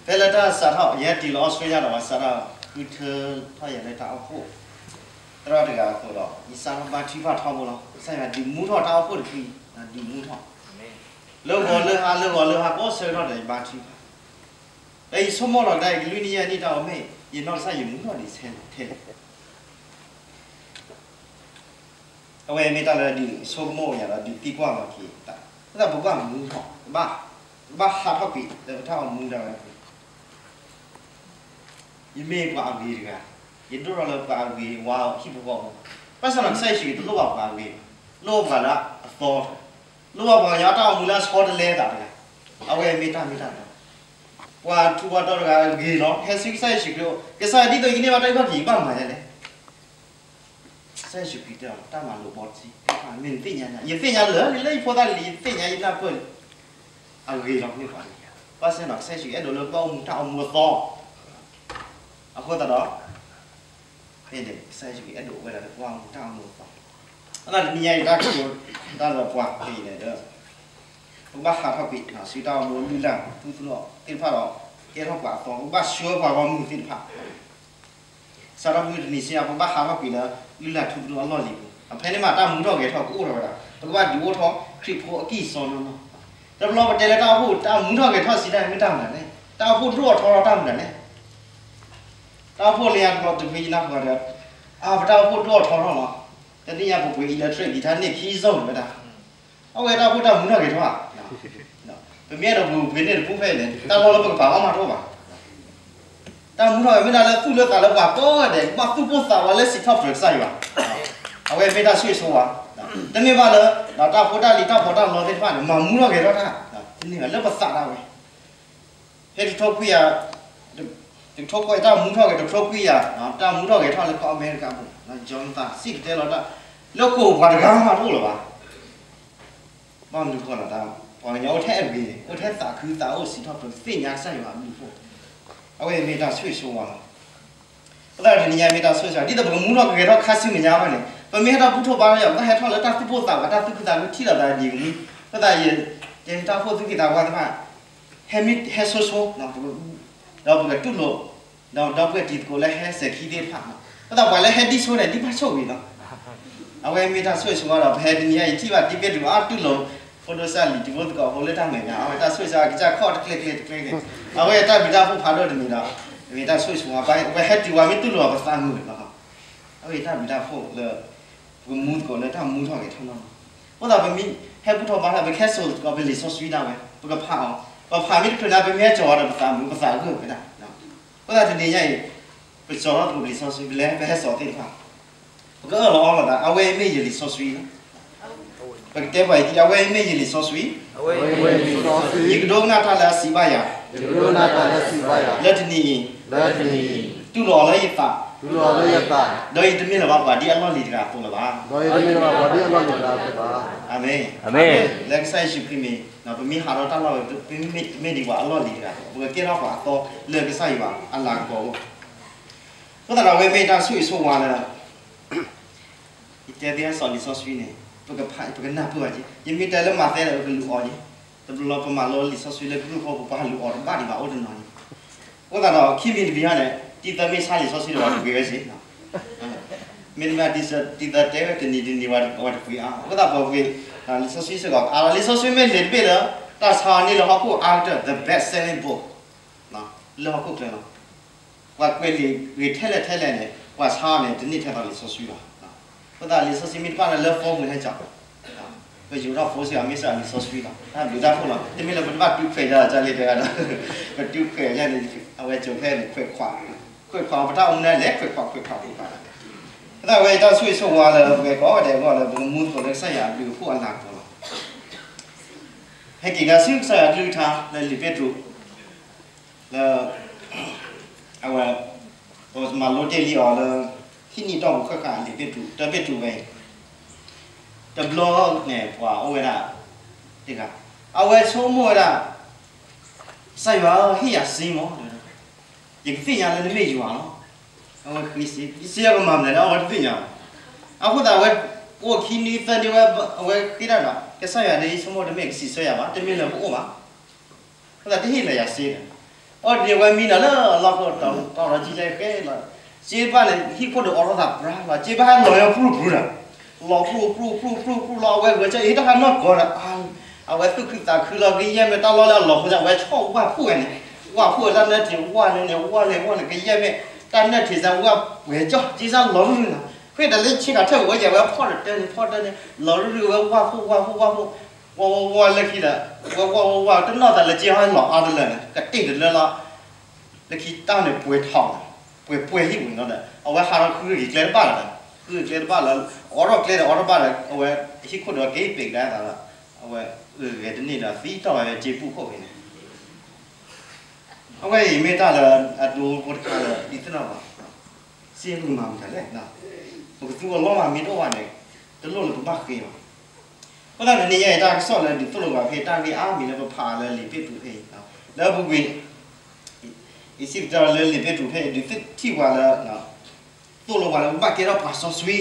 ဖဲလၢတၢ်စးထီၣ် ယဟဲတုၤလၢအီစထြ့လယါဒီး ပှၤစးထီၣ်ဃုထၢထီၣ်ယၤလၢတၢ်အိၣ်ဖှိၣ် သရၣ်တဂၤအသိးဒီး ယစးထီၣ်ဘါထုကဖၣ်ထီဘိလီၤ. ကစၢ်ယွၤဒုးမူထီၣ်တၢ်အိၣ်ဖှိၣ်တဖုအံၤ, ဒုးမူထီၣ် လၢဂီၤလၢဟါ လၢဂီၤလၢဟါ ကိးဆၢကတီၢ်ဒီးယဘါထုကဖၣ်, ဒီးယဆိကမိၣ်လီၤကဒါ ယကလုၢ်န့ၢ်ယဲၢ်နံၣ်တၢ်အိၣ်မ့ၢ် ယနီၢ်ကစၢ်ယမူထီၣ်ဒံးထဲလဲၣ်. အဝဲမ့ၢ်တၢ်လၢဒုးဆိကမိၣ်ယၤဒီး ဒုးသံကွၢ်လီၤက့ၤတၢ်, အဃိသတးပကဘၣ်မူထီၣ်, ပကဘၣ်ဟးထီၣ်ကွံာ်လၢပတၢ်အိၣ်မူဒၣ်ဝဲ, ယမ့ၢ်ပှၤအဂ့ၤတဂၤ, ယဒိၣ်ထီၣ်လၢပှၤအဂ့ၤဝါအဟံၣ်ဖိဃီဖိ, ဘၣ်ဆၣ်ဒီးကစၢ်ယ့ၣ်ၡူးခရံာ်တလိၣ်ဘၣ်ပှၤအဂ့ၤဘၣ်, လိၣ်ဘၣ်ပှၤလၢအသီ, လိၣ်ဘၣ်ပှၤကညီတၢ်အိၣ်မူလၢအဆီတလဲသးတဂၤ, အဝဲမ့ၢ်တၢ်မ့ၢ်တၢ်တီ, ပှၤထူးပှၤတီၤတဂၤအဂ့ၤလီၤ, ဟဲဆူကစၢ်ယ့ၣ်ၡူးခရံာ်အအိၣ်, ကစၢ်ယွၤ ဒ်သိးယကန့ၢ်ဘၣ်တၢ်အုၣ်ခီၣ်က့ၤ ယကဘၣ်မၤဒ်လဲၣ်. ကစၢ်ယ့ၣ်ၡူးခရံာ်တဲအီၤ တၢ်မၤလိာ်ဘီတဆံ, မ့ၢ်နသ့ၣ်ညါ, ယသ့ၣ်ညါလၢာ်လံ လၢယဖိသၣ်လံၤ ယသ့ၣ်ညါ ယနၢ်ပၢၢ်လံ, အဂ့ၤလီၤမ့ၢ်ပှၤဂ့ၤ, ဘၣ်ဆၣ်ဒီး ကစၢ်ယ့ၣ်ၡူးအဲၣ်ဒိးလၢကဘၣ်အိၣ်မူတၢ်အိၣ်မူအသီ, အဃိသတးဒီး ဖဲန့ၣ် ကစၢ်ယ့ၣ်ၡူးအဲၣ်ဒိးဝဲဒၣ်လၢကဘၣ်အိၣ်မူတၢ်အိၣ်မူအသီ, အဃိသတးတနံၤညါအံၤ တၢ်ကတိၤတၢ်လၢပှၤ ဖဲအံၤန့ၣ်ဒီး ပကဘၣ်ဟးထီၣ်ကွံာ် ဆူတၢ်အိၣ်မူလုၢ်လၢ်ထူသနူသ့ၣ်တဖၣ်ဒီး ကဲထီၣ်ပှၤအသီ, ပကဘၣ်ဆှၢပှၤဂီၢ်မုၢ်သ့ၣ်တဖၣ် စးထီၣ်မုၢ်တနံၤဆူညါ ပကဘၣ်ဟးထီၣ်ကွံာ်လၢ လုၢ်လၢ်ထူသနူအလီၢ်လံၤပူၤ, ဖဲန့ၣ်မးတၢ်မူထီၣ်ဂဲၤထီၣ်ကအိၣ်ထီၣ်ဝဲဒၣ်, ပကဘၣ်ဒုးအိၣ်ထီၣ်ခရံာ်ဖိအကံၢ်အစီနီၢ်နီၢ်, တဘျီပတဲလၢတၢ်အိၣ်ဖှိၣ် တၢ်မူထီၣ်ဂဲၤထီၣ်စံးတၢ်မ့ၢ်တၢ်မနုၤလဲၣ်, တၢ်အိၣ်ဖှိၣ်ဒိၣ်ထီၣ်ထီထီၣ်တၢ်မနုၤလဲၣ်, တၢ်အိၣ်ဖှိၣ်လၢယၤတဘျီတဖုယနၢ်ပၢၢ်ဒီး အါ ပတၢ်အိၣ်ဖှိၣ်ဒိၣ်ထီၣ်ထီထီၣ်လီၤ, တနံၣ်ညါပပှ့ၤ electric guitar န့ၢ်ခံစီၣ်ဝဲဒၣ် အဝဲတၢ်အိၣ်ဖှိၣ်တၢ်မူထီၣ်ဂဲၤထီၣ်ဧါ, ပမ့ၢ်အဲၣ်ဒိးပှ့ၤန့ၢ်တပူၤဖဲအံၤန့ၣ် တၢ်လီၢ်လၢပကပာ်အီၣ်မးတအိၣ်ဘၣ်, တၢ်မူထီၣ်ဂဲၤမ့ၢ်ဒၣ်လၢသူၣ်လၢသးလၢပှၤကိးဂၤဒဲး ကဘၣ်သူၣ်ပိၢ်သးဝးလၢစံးထီၣ်ပတြၢၤကစၢ်ယွၤ, အဝဲမ့ၢ်တၢ်ဆိၣ်ဂ့ၤဆိၣ်ဝါ, တမ့ၢ်ဘၣ်လၢ တၢ်ဖိတၢ်လံၤတၢ်ဖီတၢ်လီသ့ၣ်တဖၣ်န့ၣ် မၤမူထီၣ်ဂဲၤထီၣ်တၢ်, တန့ၢ်ဘၣ်လၢပသးဒၣ်ဝဲ ဖဲတကထိခွံကယၤ, တကထိခွံကယၤတၢ်မူထီၣ်ဂဲၤ တကထိခွံကယၤ, တၢ်မူထီၣ်ဂဲၤထီၣ်လၢကီၢ်အမဲရကၤအပူၤ, Jonathan စံၣ်တဲၤတဲလီၤတၢ်, လၢဟီၣ်ခိၣ်ပှၤတဂၤမးတအိၣ်လၢၤဘၣ်, ဘၣ်မနုၤဃိလဲၣ်, ပှၤကညီအိၣ်ထဲအဂ့ၤ, အိၣ်ထဲသးခုသးအိၣ်စံးထီၣ်ပတြၢၤ သ့ၣ်ညါကစၢ်ယွၤအဘျုးအဖှိၣ်, အဝဲမ့ၢ်တၢ်ဆိၣ်ဂ့ၤဆိၣ်ဝါလီၤ. အဃိသတးတနံၤညါမ့ၢ်တၢ်ဆိၣ်ဂ့ၤဆိၣ်ဝါ ဒ်သိးပကမူထီၣ်ကဂဲၤထီၣ်ခါဆူမဲာ်ညါဘၣ်န့ၣ် ပမ့ၢ်ဟဲထီၣ်ဘူၣ်ထီၣ်ဘါထီၣ်ယွၤ ပဘၣ်ဟဲထီၣ်လၢတၢ်သူၣ်ပိၢ်သးဝး တၢ်သူၣ်ခုသးခုထံၣ်လိာ်သးဒ်အံၤမူ, အဃိသတးယတဲတၢ်အိၣ်ဖှိၣ်သူၣ်က့သးပှၢ်သ့ၣ်တဖၣ် ဟဲမ့ၢ်ဟဲဆိဆိ, ဒီးပကတူၢ်လိာ် ဒီးဒီပုၢ်ဝဲၢ်တံၤသကိးလၢဟဲစဲၤခံသ့ၣ်တဖၣ်, အဃိသတးပှၤလၢဟဲဒ်ဆိန့ၣ် ဒ်ဘၣ်ဆိၣ်ဂ့ၤလီၤ. အဝဲမ့ၢ်တၢ်ဆိၣ်ဂ့ၤဆိၣ်ဝါဒီး ပဟဲတနံၤညါအံၤထံၣ်ဘၣ်တံၤပဲတရူး အတူၢ်လိာ် ဖိဒိၣ်စၢ်လံၤတံၤဖိသကိးဖိလၢတၢ်မဲာ်ညါ အဝဲတၢ်ဆိၣ်ဂ့ၤဆိၣ်ဝါကစၢ်ခီၣ်တကျဲကျဲတကျဲကျဲ, အဝဲတၢ်ဘျုးတၢ်ဖှိၣ်ဖးဒိၣ်တမံၤဒီး မ့ၢ်တၢ်ဆိၣ်ဂ့ၤဆိၣ်ဝါ ပဝဲဟဲတုၤဝဲမ့ၢ်တူၢ်လိာ်ပသးမုာ်လီၤ. အဝဲတၢ်ဘျုးတၢ်ဖှိၣ်လၢ ပကမူသကိးလၢတၢ်မူထီၣ်ဂဲၤထီၣ်နီၢ်နီၢ်, အဃိသတးပမ့ၢ်ဟဲဘူၣ်ထီၣ်ဘါထီၣ် ပကဟဲစိာ်သကိးပလံာ်စီဆှံဒၣ်ဝဲ ပကဖးအီၤ, ပဖးမ့ၢ်တချုးန့ၣ် ပမ့ၢ်ဟဲစိာ်အီၤဒီးပသးမုာ် ပသးဂၢၢ်ဝဲဒၣ်, အဃိသတးတနံၤညါအံၤ ပစိာ်ထီၣ်သကိးပလံာ်စီဆှံ ပလဲၤဟဲစိာ်သ့ၣ်တဖၣ်, ပကအၢၣ်လီၤအီလီၤသး အဝဲအံၤမ့ၢ်ယလံာ်စီဆှံလီၤ. ပကတဲပှၤအံၤ အဝဲအံၤမ့ၢ်ယလံာ်စီဆှံ, ယကဒိကနၣ်တၢ်လၢအစံးဘၣ်ယၤ, လၢတနံၤအံၤ, တူၢ်လိာ်အီၤလၢယသး, ဒီးယတမ့ၢ်လၢၤဘၣ်ပှၤဒ်အလီၢ်လံၤတဂၤအသိးလၢၤဘၣ်. အၤမ့ၣ်, လၢကစၢ်ယ့ၣ်ၡူးခရံာ်မ့ၢ် ပမ့ၢ်ဟးထီၣ်တၢ်လီၢ်ဝဲ ပမ့ၢ်တမ့ၢ်ဒံးပှၤအလီၢ်လံၤတဂၤအသိး ပကကဲထီၣ်ပှၤအသီလၢကစၢ်ယွၤအလၤကပီၤအဂီၢ်, အဃိသတးဒီးအဝဲမ့ၢ်တၢ်ဆိၣ်ဂ့ၤဆိၣ်ဝါလၢ ယတဲသ့အစိာ်လံာ်စီဆှံန့ၣ် ပကဖး ပကနၢ်ပၢၢ်ဘၣ်က့ၤ, ယမ့ၢ်တဲလၢမၤသဲဒီး ပကလူၤအီၤက့ၤ, တဘျီပမၤလိလံာ်စီဆှံလၢကရူၢ်ဖိပပှၢ်လူၤအီၤတဘၣ်ဒံးဘၣ်အိၣ်တနီၤန့ၣ်, အဃိသတးဒီး ခံမံၤတမံၤဟီန့ၣ် တံၤသၢမ့ၢ်ဆါလံာ်စီဆှံဒီးပှၤတပှ့ၤဝဲစ့ၢ်, မ့တမ့ၢ် တံၤသၢတဲဝဲတနံၤတနံၤဝဲတပှ့ၤအါ, အဃိသတးပှၤပှ့ၤ လံာ်စီဆှံစ့ၢ်ကီး အါလီၤ လံာ်စီဆှံမ့ၢ်လဲၤတဘ့ၣ်လၢ တၢ်ဆါအီၤန့ၣ်လၢဟီၣ်ခိၣ်အါကတၢၢ် the best selling book လၢဟီၣ်ခိၣ်ချၢလီၤ. ပှၤကွဲးလံာ်ဂ့ၤထဲလဲၣ်ထဲလဲၣ်န့ၣ် ပှၤဆါအီၤန့ၣ် တန့ၢ်ထဲသိးလံာ်စီဆှံဘၣ်. အဃိသတးလံာ်စီဆှံမ့ၢ်တဖၣ်လၢ လၢ phone ပူၤဟဲကၠီ, ပယူၤထီၣ် phone စ့ၢ်ကီး မ့ၢ်စ့ၢ်ကီးလံာ်စီဆှံလီၤ. တၢ်ဘျုးတၢ်ဖှိၣ်လီၤ. တမ့ၢ်လၢပတဘၣ်တုၤခွဲးယၤလီၤ ကၢ်လံတဂၤဒီး ပတုၤခွဲးယၤန့ၣ် အဝဲကၠိၤဖဲန့ၣ် ခွဲးခွး, ခွဲးခွးပတၢ်အိၣ်မူန့ၣ်လဲၣ် ခွဲးခွးခွဲးခွးခွဲးခွး, အဃိသတးဝဲတၢ်ဆိၣ်ဂ့ၤဆိၣ်ဝါလၢပဝဲကိးဂၤဒဲးအဂီၢ်လၢ ပကမူသကိးလၢကစၢ်ယွၤအဘျုးအဖှိၣ်အလၤကပီၤလီၤ. ဟဲက့ၤကဒါဆူကစၢ်ယွၤအကလုၢ်ကထါလၢလံာ်ပ့းတရူး လၢ အဝဲ ပမၤလိတ့ၢ်လံအီၤလၢ ဟံၣ်နံၣ်တီၢ်ပူၤဃၣ်ဃၣ်လံာ်ပ့းတရူး တၢပ့းတရူးဝဲအံၤ, တဘျီန့ၣ် ပှၤအိၣ်ဝဲဒၣ်တဂၤ, အဝဲဆိကမိၣ်ဝဲဒၣ် ကစၢ်ယွၤဧၢ ဟ့ၣ်ယၤစ့မး, ယကသ့ၣ်ညါလၢနမ့ၢ်ယွၤလီၤ. အဝဲဃ့စ့, စ့အကမၤမနုၤလဲၣ် အဝဲတသ့ၣ်ညါဘၣ်. အဃိသတးအဝဲ အိၣ်ခံနွံသၢနွံဝဲ အဝဲဃ့တၢ်ဒီး ကစၢ်ယွၤန့ၣ် ယဆိကမိၣ်တမ့ၢ်ကစံးဆၢယၤဘၣ်, တမ့ၢ်လၢပအိၣ်ဘၣ်. အဃိသတးတဟ့ၣ်လၢၤယၤစ့ဒီး အီၣ်ဒံးဝဲမံနီၤလၢအလီၢ်ခိၣ်တီတီဒီး ကၠ့ယဲၢ်ဃဲလီၤ, ကၠ့ဘၣ်န့ၣ် ဟံၣ်ခိၣ်ဒီးအိးထီၣ်သးပြါလီၤ, ကၠ့ဘၣ်ဟဲလီၤညီပြူၢ်ပြူၢ်ဒီး လီၤပြူၢ်ပြူၢ်ပြူၢ်ပြူၢ်လီၤ, အဝဲဂဲၤကၠီ အ့ၣ်တၢ်ဟးနီၢ်ကီၢ်ဒီး အဝဲသူၣ်ခုသးခုလီၤ, ကယဲၢ်မ့ၢ်တၢ်လီၢ်လၢအလီၤဖိစၢ် အဝဲဆီၣ်ဝၢ်ဖှိၣ်ဝဲန့ၣ်, ဝၢ်ဖှိၣ်ဝဲတၢ်နၢထံးဝၢ်န့ၣ်န့ၣ် ဝၢ်လဲၤဝၢ်န့ၣ် ကယဲၢ်မ့ၢ်တၢ်နၢထံးစၢ်ဝၢ်ပှဲၤကၠီ ကၠ့စၢ်လီၤရူၢ်ရူၢ်နီၤ, ဃ့တၢ်လၢဆ့ကၤထၢၣ်ဝဲယဲၢ်ဝဲဖီၣ်တၢ်တၢ်န့ၣ် ဖီၣ်တၢ်န့ၣ် လီၤရူၢ်ရူၢ်ဝဲဝၢ်ဖှိၣ်ဝၢ်ဖှိၣ်ဝၢ်ဖှိၣ် ဝီဝီဝီလၢခံဒီး ဝဲဝီဝီဝီ တနီၢ်သးလၢကၠ့ဟီၣ်လီၤအါတလၢာ်န့ၣ် ကတ့ၢ်တလၢလီၤ, လၢခံတၢ်န့ၣ်ပှဲၤထီၣ်, ပှဲၤပှဲၤဟံၣ်ပူၤနီၤဒီး အဝဲဟးထီၣ်ဃုဂ့ၤကျဲတဘၣ်လီၤ, ဃုဂ့ၤကျဲတဘၣ်လီၤ, အိးထီၣ်ကျဲဒီးအိးထီၣ်ဘၣ်ဒီး အဝဲဟံၣ်ခိၣ်ဒီးက့ၤပံးကဒါသးဒီး အဝဲဂဲၤတန့ၢ်ဒီးသံတီၢ်ဝဲကၠ့ပူၤခိၣ်ဖဲန့ၣ် အဝဲအံၤမ့ၢ်တၢ်လၢအဒိဖိတခါလၢဒ်သိးနီၤဘၣ်, စ့ပကမၤမတၤလဲၣ်, ပကသူအလီၢ်မၤမ့ၢ်တအိၣ်ဘၣ်န့ၣ် တလိၣ်လၢပဘၣ်ဃ့ဘၣ်. အဃိသတးန့ၣ် နံၤညါအံၤတၢ်ကစီၣ်လၢဒုးသိၣ်လိဘၣ်ဖဲတၢ်ဂ့ၢ်အါမံၤလၢပဖးလၢလံာ်ပ့းတရူးဖဲအံၤ, လၢအပူၤကွံာ် ယစံးကတၢၢ်လၢလံာ်ပ့းတရူးဖဲအံၤ ဒုးထံၣ်ပှၤလၢ သိၣ်လိပှၤလၢပဘၣ်ကဲထီၣ်ပှၤစီဆှံ,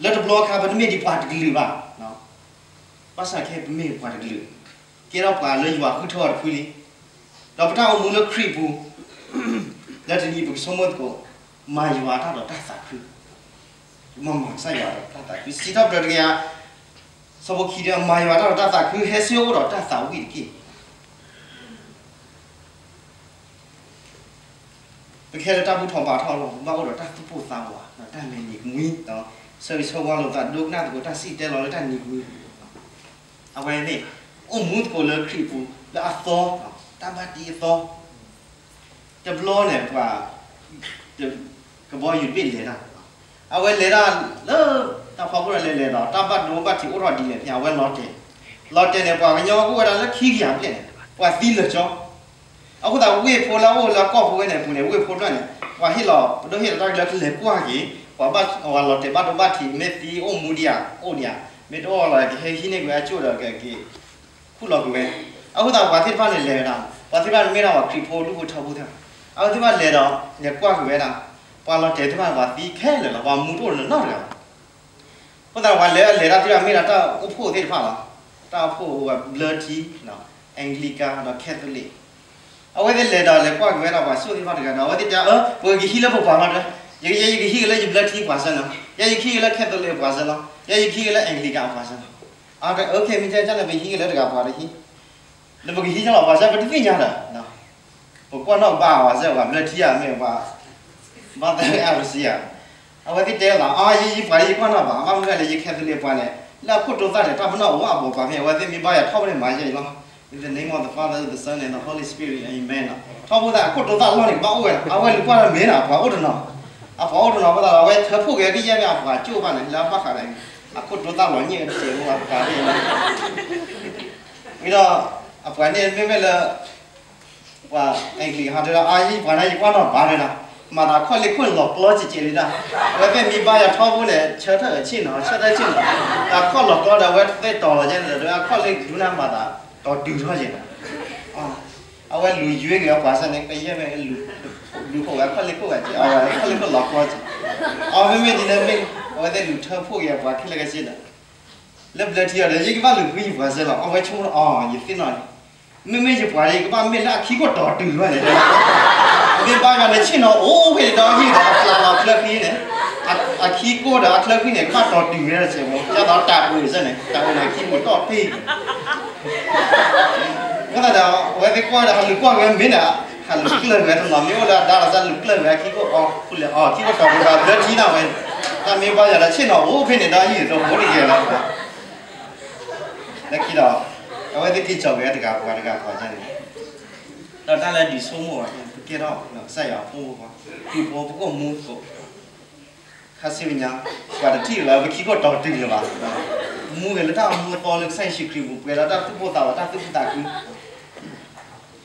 လၢတဘျီအခါ ပတမ့ၢ်ဒံးပှၤတကလုာ်ဘၣ်, ဘၣ်ဆၣ်ခဲအံၤပမ့ၢ်ပှၤတကလုာ်, ကဲထီၣ်ပှၤလၢယွၤဃုထၢအီၤတဖုလံ, ဒီးပတၢ်အိၣ်မူလၢခရံာ်ပူၤ, လၢတနံၤပကဆိကမိၣ်သကိး, မၤယွၤတၢ်ဒီးတၢ်သးခု, မၤမၤကစၢ်ယွၤဒီးတၢ်သးခု, စံးထီၣ်ပတြၢၤတကယၤ ဆၢဖိခံ မၤယွၤတၢ်ဒီးတၢ်သးခု ဟဲဆူအအိၣ်ဒီးတၢ်သးဝံၣ်တက့ၢ်. ပကဟဲလၢတၢ်ဘူၣ်ထီၣ်ဘါထီၣ်လီၤ, ပဘၣ်အိၣ်ဒီးတၢ်သူၣ်ပိၢ်သးဝး, တၢ်မဲာ်နံၤကမှံ, ဆၢဂ့ၤဆၢဝါလိာ်သးဒိကနၣ်သကိးတၢ်စံၣ်တဲလီၤလၢတၢ်နံၤကမှံ, အဝဲန့ၣ် အိၣ်မူသကိးလၢခရံာ်ပူၤလၢအသီ, တၢ်ဘၣ်တံအသီ, တဘျီန့ၣ်ပှၤ ကဘီယူၤတဘ့ၣ်လဲၤတၢ်, အဝဲလဲၤတၢ်လၢ တၢ်ဖီခိၣ်ဒီးလဲၤလဲၤဒီး တၢ်ဘၣ်ဒိဘၣ်ထံးအိၣ်ထီၣ်ဒ်လဲၣ်န့ၣ် အဝဲလီၤတဲာ်, လီၤတဲာ်န့ၣ် ပှၤကညီကအိၣ်ဝဲဒၣ်လၢခံကယၤဘျဲၣ်န့ၣ် ပှၤသံလၢာ်ကၠီ, အဃိသတးဝ့ၢ်ဖိလၢအအိၣ်လၢကီၢ်ဖိဝဲန့ၣ်အပူၤန့ၣ် ဝ့ၢ်ဖိတဖၣ်န့ၣ် ပှၤဟ့ၣ်လီၤ ပဒိၣ်ဟ့ၣ်လီၤတၢ်ကလၢကလဲၤကွၢ်က့ၤ, ပှၤဘၣ်လီၤတဲာ်ဘၣ်ဒိဘၣ်ထံး မ့ၢ်သံအိၣ်မူဒံးဧါ အိၣ်ဒံးဧါ, မ့ၢ်တအိၣ်လီၤ ကဟဲဟံးန့ၢ်ကွံာ်အကၠိၣ်ဒီးကက့ၤ ခူၣ်လီၤကွံာ်ဝဲ, အဃိသတးပှၤသ့ၣ်တဖၣ်န့ၣ်လဲၤဝဲဒၣ်, ပှၤသ့ၣ်တဖၣ်န့ၣ်မ့ၢ်ဒၣ်ပှၤခရံာ်ဖိဒူၣ်ဖိထၢဖိသ့ၣ်တဖၣ်, အဝဲသ့ၣ်တဖၣ်လဲၤဒီး လဲၤကွၢ်က့ၤဝဲဒၣ်, ပှၤလီၤတဲာ်သ့ၣ်တဖၣ်ပှၤသံခဲလၢာ်လီၤ, ပှၤမူတအိၣ်နီတဂၤဘၣ်. အဃိသတးပှၤလဲၤလဲၤတၢ်သ့ၣ်တဖၣ်မ့ၢ်ဒၣ်တၢ်အိၣ်ဖှိၣ်သ့ၣ်တဖၣ်လီၤ, တၢ်အိၣ်ဖှိၣ်ဝဲဘျၢထံ, Anglican ဒီး Catholic အဝဲသ့ၣ်လဲၤဒီးလဲၤကွၢ်က့ၤဝဲဒၣ်ပှၤစိၣ်သ့ၣ်တဖၣ်တဂၤဒီး အဝဲသ့ၣ်တဲ အၢ ပကဟံးလၢပပှၤလီၤဒီး, ယဲယကဟံးက့ၤလၢယဘျၢထံပှၤစၢၤနီၤ, ယဲယကဟံးက့ၤလၢ Catholic ပှၤစၢၤလီၤ, ယဲယကဟံးက့ၤလၢ Anglican ပှၤစၢၤလီၤ. အကဲ မ့ၢ်ကဲန့ၣ် ပဟံးက့ၤလၢတဂၤပှၤတဟံး, ဒီးပကဟံးက့ၤလီၤပှၤစၢၤ ပတသ့ၣ်ညါဒီး, ပကွၢ်နီၣ်ဘၣ်ပှၤစၢၤ ပှၤဘျၢထံဧါ မ့ၢ်ပှၤ ဘၣ်သးအါပစံဧါ, အဝဲသ့ၣ်တဲလီၤ အါ ယဲယပှၤယကွၢ်နီၣ်ဘၣ် ဘၣ်မနုၤလဲၣ် ယ Catholic ပှၤန့ၣ် လၢအခိၣ်တိသၣ်န့ၣ် တၢ်ပနီၣ်အိၣ်အဘိးပှၤဖဲ အဝဲသ့ၣ်မ့ၢ်ဘါယွၤထီဘိန့ၣ် မၤယဲအံၤလီၤ. In the name of the Father, the Son, and the Holy Spirit, Amen လီၤ. ထီဘိသတးအခိၣ်တိသၣ်လီၢ်န့ၣ် ကဘၣ်အိၣ်ဝဲလီၤ. အဝဲလူၤကွၢ်လၢမ့ၢ်လီၤ အပှၤအိၣ်တနီၤ, အပှၤအိၣ်တနီၤအဃိသတးဒီး အဝဲထၢဖှိၣ်က့ၤကယဲၢ်န့ၣ် အပှၤကၠိဘၣ်န့ၣ် လၢအဘၣ်ဃးဒီး အခိၣ်တိသၣ်လီၤညံၣ်အတစဲးဖိအပှၤဖဲအံၤလီၤ. ဝံၤဒီး အပှၤန့ၣ်မ့မ့ၢ်လၢ ပှၤအဲကလံးဟးတဲဒီး အါ ယပှၤန့ၣ် ယကွၢ်နီၣ်ဘၣ်တဲဒၣ်, မၤသးခီၣ်လ့ၢ်ခိၣ်န့ၣ်လီၤကျီစဲးစဲးဒၣ်, အဝဲသ့ၣ်မ့ၢ်ဘါယွၤထီဘိန့ၣ် ဆၢထၢၣ်ဆ့ၣ်နီၤ ဆၢထၢၣ်ဆ့ၣ်နီၤ, အခီၣ်လီၤကျီဒီး အဝဲသ့ၣ်တီၤလီၤကဲန့ၣ်ဒီး အခီၣ်လ့ၢ်ဒူနၤမၤသး တီၤတုၤထီၣ်ကဲန့ၣ်, အဝဲလူၤယွ့က့ၤအပှၤစၢ်န့ၣ် ကယဲၢ်မ့ၢ်လူၤဖှိၣ်ဝဲအခီၣ်လ့ၢ်ခိၣ်ဂၤစဲး အခီၣ်လ့ၢ်ခိၣ်လီၤကျီစဲး, အမ့မ့ၢ်ဒ်န့ၣ်မ့ၢ် အဝဲသ့ၣ်လူၤထၢဖှိၣ်က့ၤအပှၤခဲလၢာ်ခဲဆ့ဒီး လၢဘျၢထံအီၤဒီး ယကဘၣ်လူၤဃုယပှၤစၢ်လီၤ. အဝဲဆိကမိၣ်အီၤ ယသ့ၣ်နီၣ်န့ၣ်, မ့မ့ၢ်ယပှၤဒီး ယကဘၣ်မ့ၢ်လၢအခံခိၣ်တီၤတုၤဝဲန့ၣ်, မ့ၢ်ဘါယွၤန့ၣ် ဆ့ၣ်နီၤအိၣ်ဖဲန့ၣ်ဒီးဟံၣ်ဒီးအပျးလီၤချၢဃံန့ၣ်, အခံခိၣ်ဒီးအချၢဃံန့ၣ် ကဘၣ်တီၤတုၤဝဲစဲးဖိ ဒ်သိးတၢ်အုးစၢ်န့ၣ် တၢ်အုးန့ၣ်ခံခိၣ်တီၢ်တ့ၢ် အဃိသတးဒီး အဝဲသ့ၣ်ကွၢ်ဒီးဟးလူၤကွၢ်က့ၤမ့ၢ်ဒီး ဟးလူၤကျၢၢ်က့ၤတနီၤ မ့ၢ်အိၣ်လၢအဒါလီၤစၢ်လူၤကျၢၢ်က့ၤအခံခိၣ်အီၤ ဖူလဲၣ်အီၤ ခံခိၣ်တီၤပူၤဒီးဘျၢထံနီၤဝဲ, တၢ်မ့ၢ်ဘါယွၤဒီးဆ့ၣ်နီၤအိၣ်ဖဲန့ၣ်ဒီးဟံၣ်ဒီးဖိတကဲလီၤ. လၢခံဒီး အဝဲသ့ၣ်က့ၤကၠီၤက့ၤတဂၤပှၤတဂၤပှၤန့ၣ်, ဒီးတၢ်လၢဒုးဆိကမိၣ်အီၤ ပကဲထီၣ်ကစၢ်ယွၤအဖိမုၣ်ဖိ ဒူဖိပကအိၣ်မူသကိး ခါဆူညါ ပှၤတထံၣ်လၢပခံခိၣ်တီၤတုၤလၢၤဘၣ်, မူဂ့ၤလၢတၢ်အမူအသီလၢကစၢ်ယ့ၣ်ၡူးခရံာ်ပူၤ ပှဲၤဒီးတၢ်သူၣ်ပိၢ်သးဝး တၢ်သူၣ်ခုသးခု,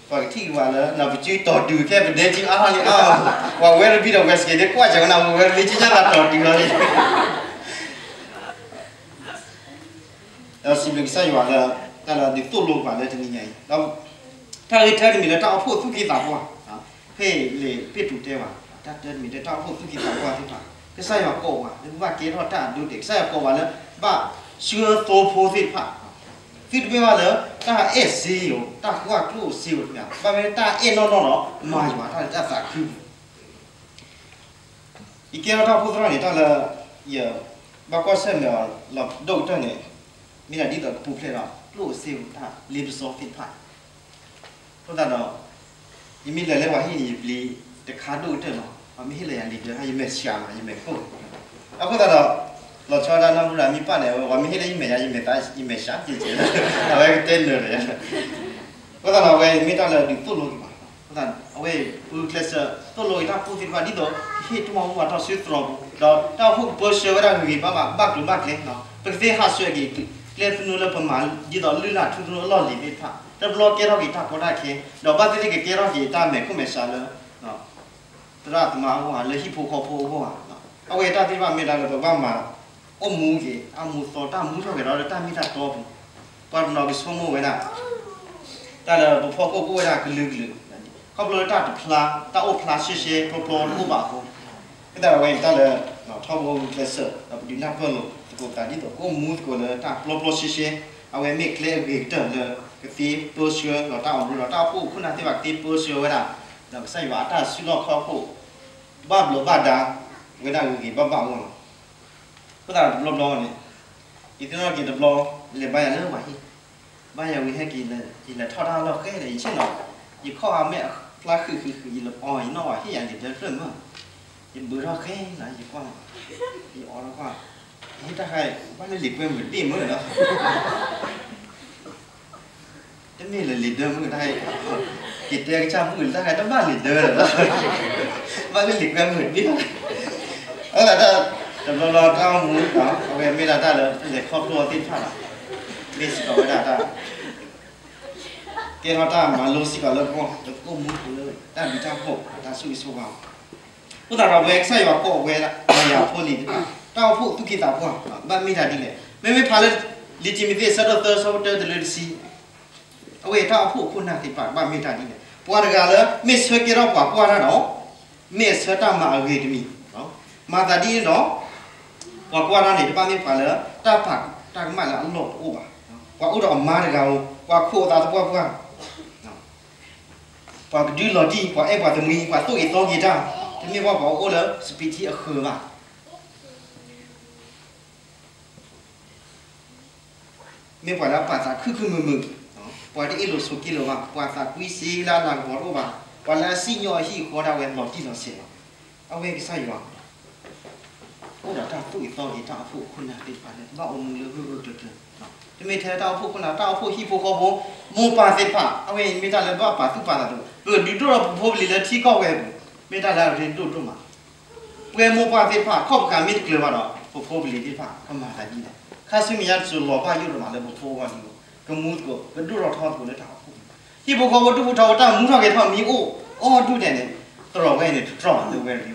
ပှၤကထံၣ်က့ၤပှၤလၢ ပစုတီၤတုၤခဲ ပဒဲကံအါထီၣ်လံအါ, ပှၤဝဲတဘံဒီးဝဲစကဲးဒ်ကွၢ်စၢၤဝဲနၤ ပဝဲတဘံကံညါသးတီၤတုၤလီၤလံ ဒီးစံးဘျုးကစၢ်ယွၤလၢ တၢ်လၢဒုးသိၣ်လိပှၤလၢတနံၤညါအံၤ, ဒီးတၢ်ဂ့ၢ်တၢတမံၤလၢတၢ်အိၣ်ဖှိၣ်သူၣ်က့သးပှၢ်, ဖဲလံာ်ပ့းတရူးတဲဘၣ်, တၢ်တၢတမံၤလၢတၢ်အိၣ်ဖှိၣ်သူၣ်က့သးပှၢ်သ့ၣ်တဖၣ် ကစၢ်ယွၤကိးပှၤလၢပဘၣ်ကဲထီၣ်တၢ်အဒိအတဲာ်, ကစၢ်ယွၤကိးပှၤလၢ ဘၣ်ဆှၢသိဖိသ့ၣ်တဖၣ် သုတမ့ၢ်ဘၣ်လၢ တၢ်အဲၣ်စ့ဧိၤ တၢ်ကွၢ်ကျိၣ်စ့ဧိၤတမ့ၢ်, ဘၣ်မ့ၢ်တၢ်အဲၣ်နီၢ်နီၢ်ဒီး မၤယွၤတၢ်လၢတၢ်သးခုပူၤ. ယကဲထီၣ်တၢ်အိၣ်ဖှိၣ်သရၣ်န့ၣ် တၢ်လၢ ယဘၣ်ကွၢ်ဆၢၣ်မဲာ်အီၤလီၤဒိၣ်ကတၢၢ်န့ၣ် မ့ၢ်ဒၣ်ဒ်သိးကပူၤဖျဲးဒီး ကျိၣ်စ့ဧိၤတၢ်လ့ပစီသ့ၣ်တဖၣ် အဃိသတးဒီး ယမ့ၢ်လဲၤလၢပှၤဟံၣ်န့ၣ် ယပျံၤတခါဒိၣ်ကတၢၢ်လီၤ. ပှၤမ့ၢ်ဟ့ၣ်လၢယၤလံာ်ဒၢ ယမဲာ်ဆှးမး ယမဲာ်ကိၢ်. အဃိသတးဒီး လီၤဆီဒၣ်နီၢ်မူရၤမံပၢ်န့ၣ် ပှၤမ့ၢ်ဟ့ၣ်လၢယမဲာ်ယၤ ယမဲာ်သး ယမဲာ်ဆှးကဲကဲလီၤ. အဝဲကတဲနၢၤဒီးယၤ အဃိသတးဒီး အဝဲမ့ၢ်တၢ်လၢဒုးသိၣ်လိက့ၤဘၣ်. အဝဲပူၤကျဲးစၢးသိၣ်လိက့ၤတၢ်အိၣ်ဖှိၣ်သ့ၣ်တဖၣ် ဒ်သိးကဟ့ၣ်တၢ်မၤမူဘၣ်ထီၣ်ဆူသရိာ်ပူၤ ဒီးတၢ်အိၣ်ဖှိၣ်ကပၢဆှၢဝဲဒၣ်ဂ့ၤဂ့ၤဘၣ်ဘၣ် ဘၣ်ကျိၤဘၣ်ကျဲ, ပကသ့ဟးဆှဲးက့ၤ ကျဲသနူလၢပမၤဒ်သိးလုၢ်လၢ်ထူသနူအလီၢ်လံၤသ့ၣ်တဖၣ် တဘျီကဲထီၣ်က့ၤတၢ်ကီတၢ်ခဲ ဒီးဘၣ်သ့ၣ်သ့ၣ်ကကဲထီၣ်က့ၤတၢ်မဲာ်ခိၣ်မဲာ်ဆှးလၢ သရၣ်သမါအဂီၢ်ဧါ လၢဟံၣ်ဖိဃီဖိအဂီၢ်ဧါ. အဝဲတၢ်သ့ၣ်တဖၣ်မ့ၢ်ဒၣ်လၢပဘၣ်မၤ အိၣ်မူက့ၤ အမူသီတၢ်မူထီၣ်က့ၤဒီးလၢတၢ်မ့ၢ်တၢ်တီပူၤ, ပှၤတနီၤကဆိကမိၣ်ဝဲဒၣ် တၢ်လၢပဖီခိၣ်ကအိၣ်ဝဲဒၣ်ကလုာ်ကလုာ်, ခီဖျိလၢတၢ်တဖျါ တၢ်အိၣ်ဖျါရှဲရှဲဖျီဖျီတအိၣ်ဘၣ်အဃိ, အဃိသတးဒီးအဝဲန့ၣ်တၢ်လၢ ထီဘိကျဲးစၢး ဒီးပဒုးနၢ်ပၢၢ်လိာ်သကိးသးဒ်သိးကအိၣ်မူသကိးလၢတၢ်ပျီပျီရှဲရှဲ, အဝဲမ့ၢ်ကျဲအဂ့ၤကတၢၢ်လၢ ကသ့ပၢဆှၢဒီးတၢ်အိၣ်မူဒီးတၢ်အိၣ်ဖှိၣ်ခိၣ်နၢ်သ့ၣ်တဖၣ် ကသ့ပၢဆှၢဝဲဒၣ် ဒီးကစၢ်ယွၤအတၢ်စုလီၢ်ခီၣ်ခိၣ် ဘၣ်ဘျီးဘၣ်ဒါ ဝဲဒၣ်ဂ့ၤဂ့ၤဘၣ်ဘၣ်အဂီၢ်လီၤ. အဃိသတးဒီးတဘျီဘျီန့ၣ် ယသ့ၣ်နီၣ်က့ၤတဘျီ လဲၤဘါယွၤလၢပှၤဟံၣ်, ဘါယွၤဝံၤဟဲက့ၤ ယလဲၤထီၣ်တၢ်လီၢ်ဃဲဒီး ယဆ့ၣ်နီၤ ယခီၣ်အမဲာ်အဖျါဃံးဃံးဃံး ယလဲၤအီၤ ယနီၣ်ဝဲဟ့ၣ်ယၤလံာ်ဒၢဖျၢၣ်မုၢ်, ယဘုးထီၣ်ဃဲလီၤ ယကွၢ် ယအီထီၣ်ကွၢ်, ဟ့ၣ်တၢ်ဃါ ဘၣ်လၢလံာ်ကွဲမုာ်ဒ့ၣ်မုၢ်လီၤ တမ့ၢ်လၢလံာ်ဒၢမုၢ်တၢ်, ကတဲကစၢ်မုၣ်လၢတၢ်ဃါတဘၣ်လံာ်ဒၢလီၤ, ဘၣ်လၢလံာ်ကွဲမုာ်ဒ့ၣ်လီၤ. အဝဲဒၣ်တၢ် တဘျီဘျီတၢ်အိၣ်မူ အဝဲမ့ၢ်ဒၣ်တၢ်လၢလဲၤခီဖျိအီၤသ့ၣ်တဖၣ်လီၤ, မ့ၢ်စ့ၢ်ကီးဝဲဒၣ်တၢ် ကဲထီၣ်တၢ်မၤလိစ့ၢ်ကီးလၢပဂီၢ် လၢပအိၣ်မူပူၤလၢတၢ်ဘျုးတၢ်ဖှိၣ် တၢ်ဆိၣ်ဂ့ၤဆိၣ်ဝါအီၤ, အဃိသတးဒီး ပဝဲကစၢ်ယွၤကိးဝဲဒၣ်ယၤဖိလံၤသ့ၣ်တဖၣ် တၢ်အိၣ်ဖှိၣ်သူၣ်က့သးပှၢ် ဘၣ်မ့ၢ်တၢ်ဒ်လဲၣ်. မ့မ့ၢ်ဖးလၢ လံာ်တံၤမသ့း အဆၢဒိၣ်သၢ အဆၢဖိတၢတုၤလၢတဆံ အဝဲတၢ်အိၣ်ဖှိၣ်ခိၣ်နၢ်သ့ၣ်တဖၣ် ဘၣ်မ့ၢ်တၢ်ဒ်လဲၣ်. ပှၤတဂၤလၢမ့ၢ်ဆၢကဲထီၣ်ပှၤကွၢ်တၢ်ဒီး မ့ၢ်အဆၢတၢ်မၤအဂ့ၤတမံၤ, မၤသးဒ်န့ၣ်ဒီး ပှၤကွၢ်တၢ်န့ၣ် တဘၣ်မ့ၢ်ပှၤလၢတၢ်ပာ်တၢ်ကမၣ်လၢအလီၢ်တအိၣ်ဘၣ်, ပှၤအိၣ်ဒီးအမါတဂၤဧိၤ ပှၤခိးအသးသပှၢ်ပှၢ် ပှၤကဒုလီၤတံၢ် ပှၤအဲၣ်ပှၤသမှံ ပှၤသိၣ်ဂ့ၤသီဂ့ၤတၢ်, တမ့ၢ်ဘၣ်ပှၤအိၣ်လၢစပံးထံအဃၢၤဘၣ်. မ့ၢ်ပှၤလၢအပာ်သးခုခုမုာ်မုာ်, ပှၤတအ့ၣ်လိာ်ဆိးက့လိာ်ဘၣ်, ပှၤသးကွံစ့လၢအလၤကပီၤတအိၣ်ဘၣ်, ပှၤလၢအစံၣ်ညီၣ်အဟံၣ်အဃီဒၣ်ဝဲလီၤတံၢ်လီၤဆဲးလီၤ. အဝဲကစၢ်ယွၤ အိၣ်ဒီးတၢ်သိၣ်ဂ့ၤသီဂ့ၤ တၢ်အိၣ်ဖှိၣ်ခိၣ်နၢ်သ့ၣ်တဖၣ်လၢ ဘၣ်အိၣ်မူလၢဂၢၢ်ဂၢၢ်ကျၢၤကျၢၤ, တမ့ၢ်ထဲတၢ်အိၣ်ဖှိၣ်ခိၣ်နၢ် တၢ်အိၣ်ဖှိၣ်ဟံၣ်ဖိဃီဖိ, မိၢ်ပၢ်သ့ၣ်တဖၣ် အဝဲမ့ၢ်တၢ်လၢဘၣ်ပာ်သူၣ်ပာ်သးတအိၣ်, ပကဒုးဒိၣ်ထီၣ်ပဖိပလံၤလၢထံကီၢ်ဝဲအပူၤ, မ့ၢ်တၢ်လၢအရ့ဒိၣ်ဒိၣ်မး ပဝဲမိၢ်ပၢ်သ့ၣ်တဖၣ် ခီၣ်ပဃာ်မ့ၢ်တကျၢၤဘၣ်ဒီး ပဖိပလံၤသ့ၣ်တဖၣ် ကမၤသးဒ်လဲၣ်. ခါဆူမဲာ်ညါတစိၤလီၤဘၣ်ယိၣ်ဒိၣ်မးလၢပဖိအဂီၢ်ဒ်သိး ကမူသကိး ကဒိၣ်ထီၣ်ထီသကိးလၢတၢ်အိၣ်ဖှိၣ်, ဟံၣ်ဖိဃီဖိဒူၣ်ဖိထၢဖိတၢ်မူထီၣ်ဂဲၤထီၣ်မ့ၢ်အိၣ် အီၣ်ဒူၣ်ဒဲးန့ၣ် သရိာ်ဝဲန့ၣ်တတြီၢ်ဘၣ်လၢဝဲတဂ့ၤ,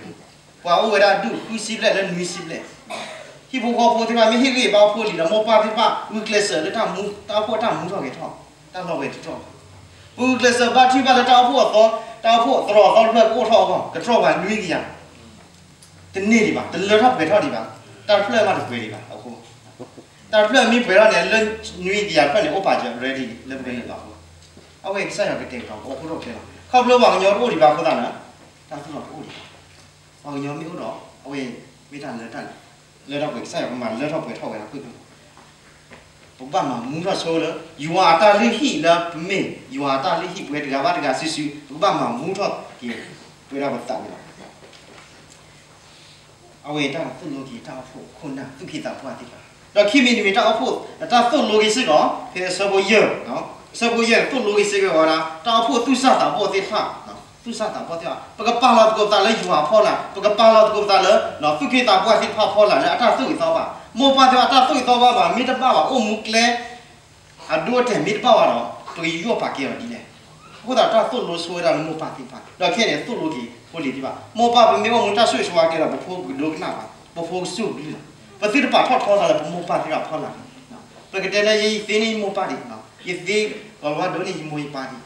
ပှၤအိၣ်ဝဲဒၣ်ဒူၣ်ဃုဆံဘျဲၣ်လၢနွံဆံဘျဲၣ် ဟံၣ်ဖိဃီဖိသ့ၣ်တဖၣ်မ့ၢ်ဟ့ၣ်ဂံၢ်ဘါဖိလံၤဒီး မိၢ်ပၢ်သ့ၣ်တဖၣ် ဂုာ်ကျဲးစၢးလၢတၢ်မူ တၢ်အိၣ်ဖှိၣ်တၢ်မူထီၣ်ဂဲၤထီၣ် တၢ်လီၢ်ဝဲတတြီၢ်ဘၣ်. ပဂုာ်ကျဲးစၢးဘါထုကဖၣ်လၢတၢ်အိၣ်ဖှိၣ်အသီ တၢ်အိၣ်ဖှိၣ်သရိာ်အသီတဖျၢၣ်ကအိၣ်ထီၣ်အဂီၢ် ကတြီၢ်ပှၤနွံကယၤ တန့ၢ်ဒံးဘၣ် တလၢထီၣ်ပှဲၤထီၣ်ဒံးဘၣ်, တၢ်တဖျၢၣ်မးတပှဲၤဒံးဘၣ်အဃိ, တၢ်တဖျၢၣ်မ့ၢ်ပှဲၤထီၣ်န့ၣ် လၢနွံကယၤတဖျၢၣ်န့ၣ် အိၣ်ပာ်စၢၤ ready လၢပကလဲၤလီၤအဃိ, အဝဲကစၢ်ယွၤကတဲာ်ကတီၤ ကအိၣ်ဖှိၣ်ထီၣ်ကျဲလီၤ. ခီဖျိပှၤကညီတအိၣ်ဒံးဘၣ်အဃိသတးန့ၣ် တၢ်သူၣ်လီၤတအိၣ်ဒံးဘၣ်. ပှၤကညီမ့ၢ်အိၣ်ဒီး အဝဲမ့ၢ်တၢ်လၢတၢ်လၢ လၢထီၣ်ပှဲၤ ကစၢ်ယွၤကမၤလၢထီၣ်ပှဲၤထီၣ်ဝဲဒၣ်ကွ့ၢ်ကွ့ၢ် ပကဘၣ်မၤမူထီၣ်ဆိလၢ ယွၤအတၢ်လုၢ်ဟံၣ်လၢပမ့ၢ် ယွၤအတၢ်လုၢ်ဟံၣ်ပှဲၤတဂၤဘၣ်တဂၤစုာ်စုာ် ပကဘၣ်မၤမူထီၣ်က့ၤ ပဝဲဒၣ်ပသးန့ၣ်လီၤ. အဝဲတၢ်သိၣ်လိက့ၤတၢ်အိၣ်ဖှိၣ်ခိၣ်နၢ်သူၣ်က့သးပှၢ်သ့ၣ်တဖၣ် ဒီးခံမံၤတမံၤတၢ်အိၣ်ဖှိၣ် တၢ်သိၣ်လိက့ၤစ့ၢ်ကီး ဖဲအဆၢဖိယဲၢ် အဆၢဖိယဲၢ်န့ၣ် သိၣ်လိက့ၤစ့ၢ်ကီးဝဲဒၣ် တၢ်အိၣ်ဖှိၣ်သူၣ်စၢ်သးဘီၣ်သ့ၣ်တဖၣ် သူၣ်စၢ်သးဘီၣ်သ့ၣ်တဖၣ် ပကပာ်လီၤသကိးပသးလၢယွၤအဖီလာ် ပကပာ်လီၤသကိးပသးလၢ သူၣ်က့သးပှၢ်သ့ၣ်တဖၣ်အဖီလာ်လၢအတၢ်သိၣ်ဂ့ၤသီဘၣ် မိၢ်ပၢ်သ့ၣ်တဖၣ်အတၢ်သိၣ်ဂ့ၤသီဘၣ်ဘၣ် မ့ၢ်တဘၣ်ဘၣ်အိၣ်မူကျဲ အဒိအတဲာ်မ့ၢ်တဘၣ်ဘၣ်ဒီး ပကယူးယီၣ်ပာ်ကဲအီၤဒ်လဲၣ်. အဃိသတးတၢ်သိၣ်လိဆိဝဲဒၣ်လၢမိၢ်ပၢ်သ့ၣ်တဖၣ် ဒီးခဲအံၤန့ၣ် သိၣ်လိက့ၤဖိလံၤသ့ၣ်တဖၣ် မိၢ်ပၢ်ပမ့ၢ်အိၣ်မူတၢ်ဆိၣ်ဂ့ၤဆိၣ်ဝါကဲဒီး ပဖိကဒိကနၣ်ဘၣ် ပဖိကစူၢ်ကလုၢ်လီၤ. ပသုတပာ်ထီၣ်ထီသးလၢပမိၢ်ပၢ်သ့ၣ်တဖၣ်အဖီလာ်န့ၣ် ပကတဲလၢယသ့န့ၢ်ယမိၢ်ပၢ်ဒံး ယသ့ကီၤလၤဝါဒိၣ်န့ၢ်ယမိၢ်ယပၢ်ဒံး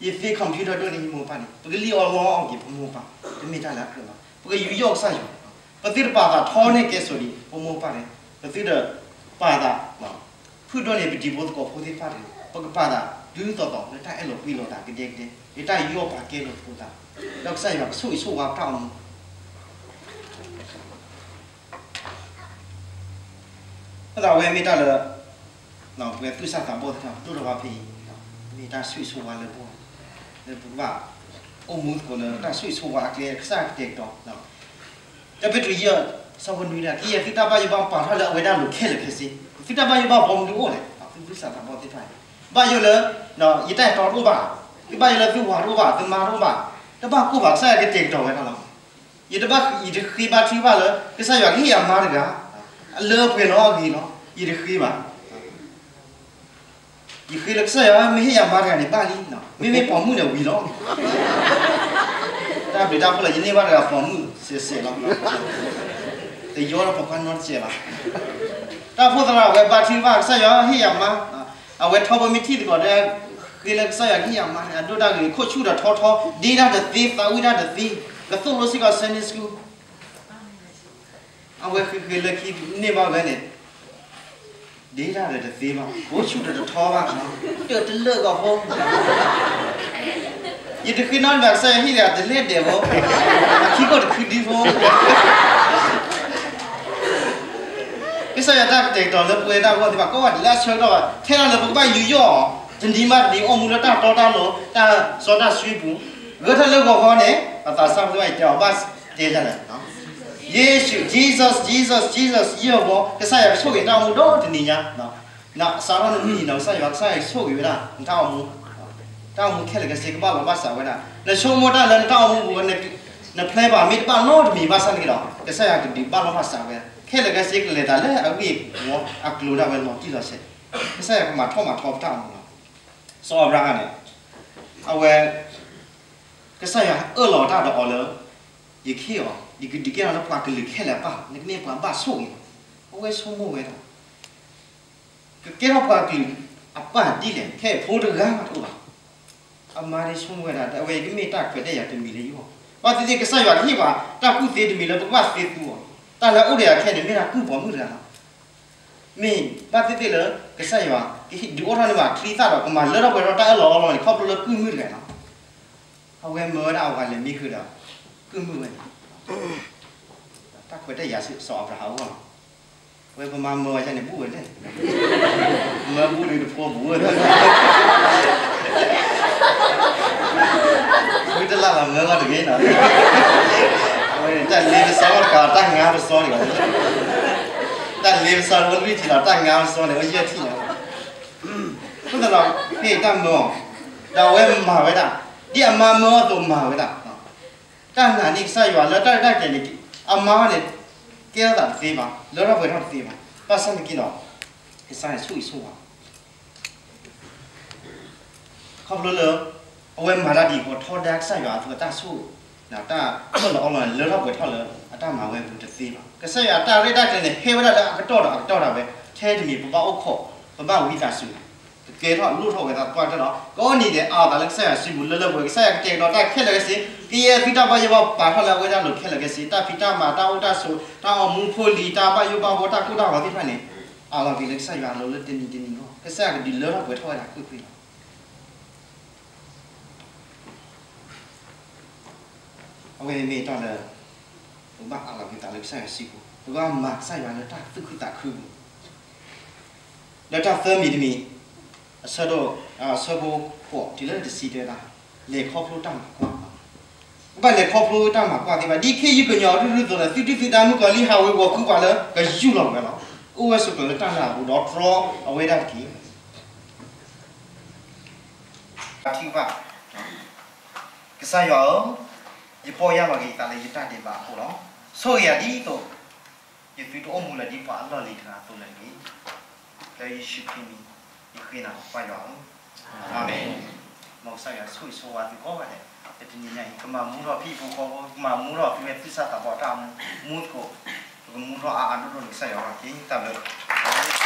ယသ့ computer ဒိၣ်န့ၢ်ယမိၢ်ပၢ်န့ၣ် ပကလံၣ်အီၣ်လီအီၣ်က့ၤပမိၢ်ပၢ် တမ့ၢ်တၢ်လၢအကြၢးဘၣ် ပကယူးယီၣ်ကစၢ်ယွၤ ပသုတပာ်သးထီန့ၢ်ကဲစိၤဒံး ပမိၢ်ပၢ်န့ၣ် ပသုတပာ်သး ဖုၣ်ဒိၣ်န့ၢ်ပတံၤဖိသကိးဖိသ့ၣ်တဖၣ်တဂ့ၤ, ပကပာ်သးဒုးသိးသိးလၢတၢ်အဲၣ်လီၤကွံလိာ်သးကဒဲကဒဲ, လၢတၢ်ယူးယီၣ်ပာ်ကဲလိာ်သကိးသး, ဒီးကစၢ်ယွၤကဆိၣ်ဂ့ၤဆိၣ်ဝါပတၢ်အိၣ်မူ. အဃိသတး အဝဲမ့ၢ်တၢ်လၢ ပှၤသူၣ်စၢ်သးဘီၣ်သ့ၣ်တဖၣ်ဒိၣ်ထီၣ်ဘၣ်ဖဲအံၤ, မ့ၢ်တၢ်ဆိၣ်ဂ့ၤဆိၣ်ဝါလၢပဂီၢ်, လၢပကဘၣ်အိၣ်မူသကိးလၢတၢ်ဆိၣ်ဂ့ၤဆိၣ်ဝါအကျဲ ကစၢ်ယွၤကတဲာ်ကတီၤ တၢ်ပ့းတရူးယဲၢ် ဆၢဖိနွံ ကယဲၢ်သုတၢ်ဘၣ်ယိၣ်ဘၣ်ဘီမုၢ်ပာ်ထီၣ်လၢအဝဲဒၣ်အလိၤခဲလၢာ်ခဲဆ့, သုတၢ်ဘၣ်ယိၣ်ဘၣ်ဘီမနုၤအိၣ်လဲၣ်, သုသူၣ်စၢ်သးဘီၣ်သ့ၣ်တဖၣ်န့ၣ်, ဘၣ်ယိၣ်လၢ ယတၢ်အဲၣ်တီတအိၣ်ဘၣ်, သုဘၣ်ယိၣ်လၢသုဝၤတအိၣ်ဘၣ်, သုမါတအိၣ်ဘၣ်, တဘၣ်ကိၢ်ဘၣ်, ကစၢ်ယွၤကတဲာ်ကတီၤဝဲဒၣ်လီၤ. ယတဘၣ် ယတဃ့ဘါထုကဖၣ်လၢ ကစၢ်ယွၤကဟ့ၣ်ယၤမါတဂၤ, အလၢအပှဲၤလီၤအဂ့ၤလီၤ, ယတဃ့ဘၣ်. ယဃ့လၢကစၢ်ယွၤမ့ၢ်ဟ့ၣ်ယၤမါတဂၤန့ၣ်ဘၣ်လံ, မ့မ့ၢ်ပိာ်မုၣ်န့ၣ်ဝံၤလီၤ. တၢ်ဘျုးတၢ်ဖှိၣ်လီၤ, ယန့ၢ်ဘၣ်တဂၤပိာ်မုၣ်စဲးစဲးလီၤ, တယီဒီးပိာ်ခွါနီတစဲးဘၣ်. တၢ်အိၣ်ဖှိၣ်သရၣ်ဝဲဘါထုကဖၣ် ကစၢ်ယွၤဟ့ၣ်ယၤမါ, အဝဲထီဘိမ့ၢ်ထံၣ်သကိးဒီး ဃ့လၢကစၢ်ယွၤကဟ့ၣ်ယၤမါန့ၣ် အဒိၣ်တၢ်ဂ့ၤ ခိၣ်ဆူၣ်ဒီးထီထီ, ဒ့တၢ်တသ့ သးဝံၣ်တၢ်တသ့, ကသိၣ်လိစ့ၢ်ကီး Sunday school အဝဲဃ့ဃ့လၢခံန့ၢ်ဘၣ်ဝဲန့ၣ်, ဒ့တၢ်ဒီးတသ့ဘၣ်, ခိၣ်ဆူၣ်ဒီးတထီဘၣ်, တၢၢ်တလၢာ်ဂီၤဖိ, ယတဃ့နီတမံၤ ကစၢ်ယွၤဟ့ၣ်ယၤတလဲၢ်ဒဲးဖိ, အခံခိၣ်တခုဒုဖိ, ကစၢ်ယွၤတၢ်ကတဲာ်ကတီၤလၢပဝဲဒၣ်အဂီၢ်သ့ၣ်တဖၣ် ကိးဂၤဒဲးလၢအဆၢကတီၢ်ဘၣ်, ထဲဒၣ်လၢပကဘၣ်ယူးယီၣ်အီၤ, တနံၤဘၣ်တနံၤအိၣ်မူလၢတၢ်တီတၢ်လိၤ တၢ်စီတၢ်ဆှံပူၤ, ဂဲၤထၢၣ်လၢဂီၤခီန့ၣ် ပသးစၢ်ဖိသ့ၣ်တဖၣ် ယတဲအီၤဘၣ်တဲဒ်လဲၣ် ယ့ၣ်ၡူး Jesus Jesus Jesus ယဲၢ်ဘီ, ကစၢ်ယွၤကဆိၣ်ဂ့ၤနတၢ်အိၣ်မူဒီတနံၤညါ, စးထီၣ်နမံၤနီၤ ကစၢ်ယွၤ ကစၢ်ယွၤကဆိၣ်ဂ့ၤဝဲဒၣ် နတၢ်အိၣ်မူ, တၢ်အိၣ်မူခဲလၢာ်ခဲဆ့ကဘၣ်လီၤဘၣ်စးဝဲဒၣ်, နဆိကမိၣ်တၢ်လၢနတၢ်အိၣ်မူပူၤ နဖျဲဘၣ်မ့ၢ်တဘၣ်နီတမံၤဘၣ်ဆၣ်န့ၣ်ဒီး ကစၢ်ယွၤကဒုးဘၣ်လီၤဘၣ်စးဝဲ, ခဲလၢာ်ခဲဆ့ကလဲၤတၢ်လၢအဂ့ၢ်အဝီအကျိၤဒၣ်ဝဲလီၤတံၢ်လီၤဆဲး, ကစၢ်ယွၤကမၤထီၣ်မၤထီပတၢ်အိၣ်မူလီၤ. စီၤအၤဘြၤဟၣ်န့ၣ် အဝဲ ကစၢ်ယွၤအၢၣ်လီၤတၢ်ဒီးအီၤလၢ ယကဟ့ၣ်အီၤ ယကဒုးကဲထီၣ်လၢပှၤကလုာ်ခဲလၢာ်အပၢ်, နကမ့ၢ်ပှၤဘၣ်ဆိၣ်ဂ့ၤလီၤ. အဝဲဆိကမိၣ်ဝဲဒၣ် ကကဲထီၣ်ပှၤကလုာ်အပၢ်ဒ်လဲၣ်, ခဲအံၤဖိတဂၤမးတအိၣ်ဘၣ်. အမါဒ်ဆိကမိၣ်ဝဲဒၣ် အဝဲကမ့ၢ်တၢ်ခွဲးတၢ်ယာ်တမံၤလၢယဂီၢ်, ဘၣ်သ့ၣ်သ့ၣ်ကစၢ်ယွၤကဟ့ၣ်ပှၤတၢ်ကူၣ်သ့တမံၤလၢပကဘၣ်သ့သူအီၤ, တၢ်လၢအအိၣ်ဒီးယၤခဲအံၤန့ၣ် မ့ၢ်ဒၣ်ကူၣ်ပိာ်မုၣ်တဂၤလီၤ. မ့ၢ်ဘၣ်သ့ၣ်သ့ၣ်လၢကစၢ်ယွၤ ကဟ့ၣ်ဒုးအိၣ်ထီၣ်န့ၢ်ဘၣ်ချံသၣ်ဒီး ကမၤလၢထီၣ်ပှဲၤထီၣ်တၢ်အၢၣ်လီၤအီလီၤန့ၣ် ခီဖျိလၢကူၣ်မုၣ်တဂၤလီၤ. အဝဲမၢဝဲဒၣ်အဝၤလဲၤမံဃုာ်ဒီး ကူၣ်မုၣ်ဝဲန့ၣ် တၢ်ခွဲးတၢ်ယာ်စ့ၢ်ကီးစီၤအၤဘြၤဟၣ်အဂီၢ်လီၤ. ဝဲပမၤမၢအီၤယါန့ၣ် ဘူၣ်ဝဲလဲၣ်, မၢဘူၣ်ဒုးတဖိဘူးဝဲ, ဝံတလၢ်လီၤမၢဂီၢ်တဂ့ၤနီၤ, အဝဲန့ၣ် တၢ်လ့ပစီတကး တၢ်ငါပစီန့ၣ်, တၢ်လ့ပစီန့ၣ် အိၣ်လွံၢ်ထံၣ်လီၤ တၢ်ငါပစီန့ၣ် အိၣ်ယဲၢ်ထံၣ်လီၤ. အဃိသတးဒီး ဖဲအံၤတၢ်မၢအီၤ, ဒီးအဝဲမၤဝဲဒၣ် ဒ်အမါမၢအီၤအသိးမၤဝဲဒၣ် တၢ်နာ်န့ၢ်ကစၢ်ယွၤလၢတၢ်ရဲၣ်တၢ်ကျဲၤန့ၣ် အမါန့ၣ် ကဲထီၣ်သးတသ့ဘၣ်, လၢထီၣ်ပှဲၤထီၣ်တသ့ဘၣ်. ဘၣ်ဆၣ်သနာ်က့ဒီး ကစၢ်ယွၤဆိၣ်ဂ့ၤဆိၣ်ဝါ ခီဖျိလၢ အဝဲမၤတၢ်ဒ်အံၤအဃိ ထီဒါကစၢ်ယွၤအသိးတၢ်ဆိၣ် တၢ်အၢၣ်လီၤအီလီၤန့ၣ် လၢထီၣ်ပှဲၤထီၣ်လၢအတၢ်မၤဝဲအပူၤတသ့ဘၣ်. ကစၢ်ယွၤအတၢ်ရဲၣ်တၢ်ကျဲၤန့ၣ် ဟဲဝဲဒၣ်လၢအကတီၢ်ဒီးအကတီၢ်ဒၣ်ဝဲ, ထဲတမံၤပဘၣ်အိၣ်ခိး ပဘၣ်ဝံသးစူၤ ကကဲထီၣ်လိၣ်ထီၣ်ဝဲသးပှၢ်တၢၢ်ဒီး ကိးနံၤဒဲးအါအသးလၢကစၢ်ယွၤစုပူၤလၢလၢပှဲၤပှဲၤ ကစၢ်ယွၤကတဲာ်ကတီၤတၢ်ခဲလၢာ်ခဲဆ့, ကယဲၢ်သုတၢ်ဘၣ်ယိၣ်ဘၣ်ဘီပာ်ထီၣ်လၢအဝဲဒၣ်အလိၤခဲလၢာ်ခဲဆ့, တၢ်ဖံးတၢ်မၤ တၢ်အိၣ်တၢ်ဆိး တၢ်အိၣ်မူဖိလံၤ တၢ်ဘၣ်ယိၣ်ဘၣ်ဘီ တၢ်ကိၢ်တၢ်ဂီၤသ့ၣ်တဖၣ်န့ၣ် အါလီၤက့ၤလၢကစၢ်ယွၤအလိၤလၢတနံၤတနံၤအဂီၢ် ကစၢ်ယွၤကဒုးလၢထီၣ်ပှဲၤထီၣ်ဝဲဒၣ်ကွ့ၢ်ကွ့ၢ်လီၤ. အဝဲမ့ၢ်တၢ်လၢ ပဘၣ်အးလီၤက့ၤသးလၢကစၢ်ယွၤစုပူၤ, ပကဘၣ်မၤကစၢ်ယွၤလၢတၢ်သူၣ်ခုသးခုပူၤ, လၢတၢ်သၢမံၤတမံၤ အဆၢဒိၣ် အဆၢဖိဃိးတုၤလၢတဆံတဲဝဲဒၣ် လဲၤခီဖျိတၢ်မၤကွၢ်, ပဘၣ်လဲၤခီဖျိတၢ်မၤကွၢ်သ့ၣ်တဖၣ် ဒ်ခ့ယုၢ်ကညီၤအရူၢ်ရူၢ်သိးန့ၣ် သုဒုၣ်သုဒါမုၣ်ကီၤလံၢ်ဟးဝ့ၤဝီၤဃုပှၤလၢကယူၢ်လီၤဝဲလီၤ. အိၣ်ဝဲဆိးကျၢၤလၢတၢ်လၢအပူၤဒီးတြီအဝဲဒၣ်တက့ၢ်. ထံၣ်ဘၣ် ကစၢ်ယွၤဧၢ, ယပီၢ်ယၢ်လီၤက့ၤယသးလၢယတၢ်ဒဲးဘးအဃိလီၤ. ဆိၣ်ဂ့ၤယၤဒ်သိး ယသုတအိၣ်မူလၢၤဒ်ပှၤအလီၢ်လံၤတဂၤအသိးလၢၤတဂ့ၤ. လၢယ့ၣ်ၡူးခရံာ်မံၤ ယဃ့နၤလီၤ ပၢ်ယွၤဧၢ, အၤမ့ၣ်. မ်ကစၢ်ယွၤဆိၣ်ဂ့ၤဆိၣ်ဝါသုကိးဂၤဒဲး လၢတနံၤညါအံၤ ကမၤမူထီၣ်ဟံၣ်ဖိဃီဖိ ကမၤမူထီၣ်သုဝဲသူၣ်စၢ်သးဘီၣ်တၢ်အိၣ်မူ မူသကိး ပကမူထီၣ်အါအါဒိၣ်ဒိၣ်န့ၣ် ကစၢ်ယွၤအလီၢ်တက့ၢ်. တၢ်ဘျုး